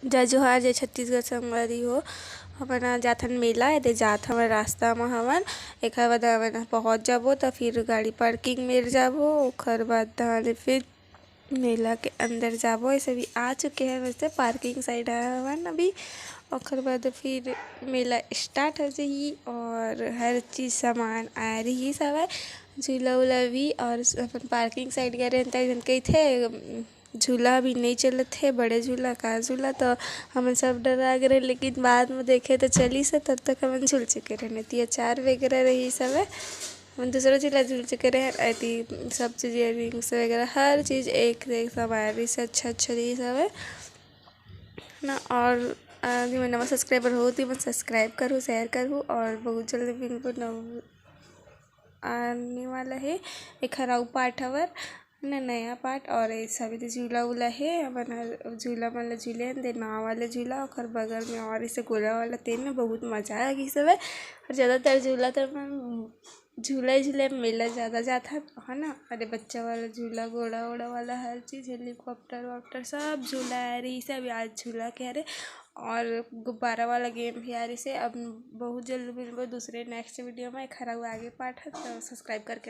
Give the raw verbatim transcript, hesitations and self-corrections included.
जय जोहार, जय छत्तीसगढ़ संगवारी हो। हमन आज जाथन मेला, एदे जात हवन, रास्ता म हवन। एखर बाद हमन पहुँच जाबो, त फिर गाड़ी parking मेर जाबो। ओखर बाद ताहले फिर मेला के अंदर जाबो। ऐसे भी आ चुके हैं, वैसे parking side आए हवन अभी। ओखर बाद फिर मेला start हो जाही और हर चीज सामान आए रही सब है, झूला उला भी। और अपन parking side गए रहे, त झन कहिथे, झूला अभी नहीं चलत हे, बड़े झूला का झूला, तो हमन सब डरा गे रहे, लेकिन बाद में देखे तो चलिस हे, तब तक हमन झूल चुके रहे, नहीं तो ये चार वगैरह रही सब है। हमन दूसरा झूला झूल चुके रहे, ऐती सब चीज, earrings वगैरह, हर चीज एक से एक सब आए रही से, अच्छा अच्छा रही सब है ना। और यदि मैं नवा subscriber हो तो मैं subscribe करूँ, share करूँ और बहुत जल्दी भी इनको नव आने वाला है एक हराऊ part हवर ना, नया part। और ये सब एदे झूला उला है, अपन हर झूला मन ला झूले दे, नाव वाला झूला, ओकर बगल में और इसे गोला वाला, तेन में बहुत मजा आ गई सब है। और ज़्यादातर झूला तो अपन झूला ही झूले मेला ज़्यादा जात है, है ना। अरे बच्चा वाला झूला, घोड़ा ओड़ा वाला हर चीज, helicopter वॉप्टर सब झूला आ रही से। अभी आज झूला के हरे और गुब्बारा वाला game भी आ रही से। अब बहुत जल्द मिलबो दूसरे next video में। एक हराऊ आगे part है, तो subscribe करके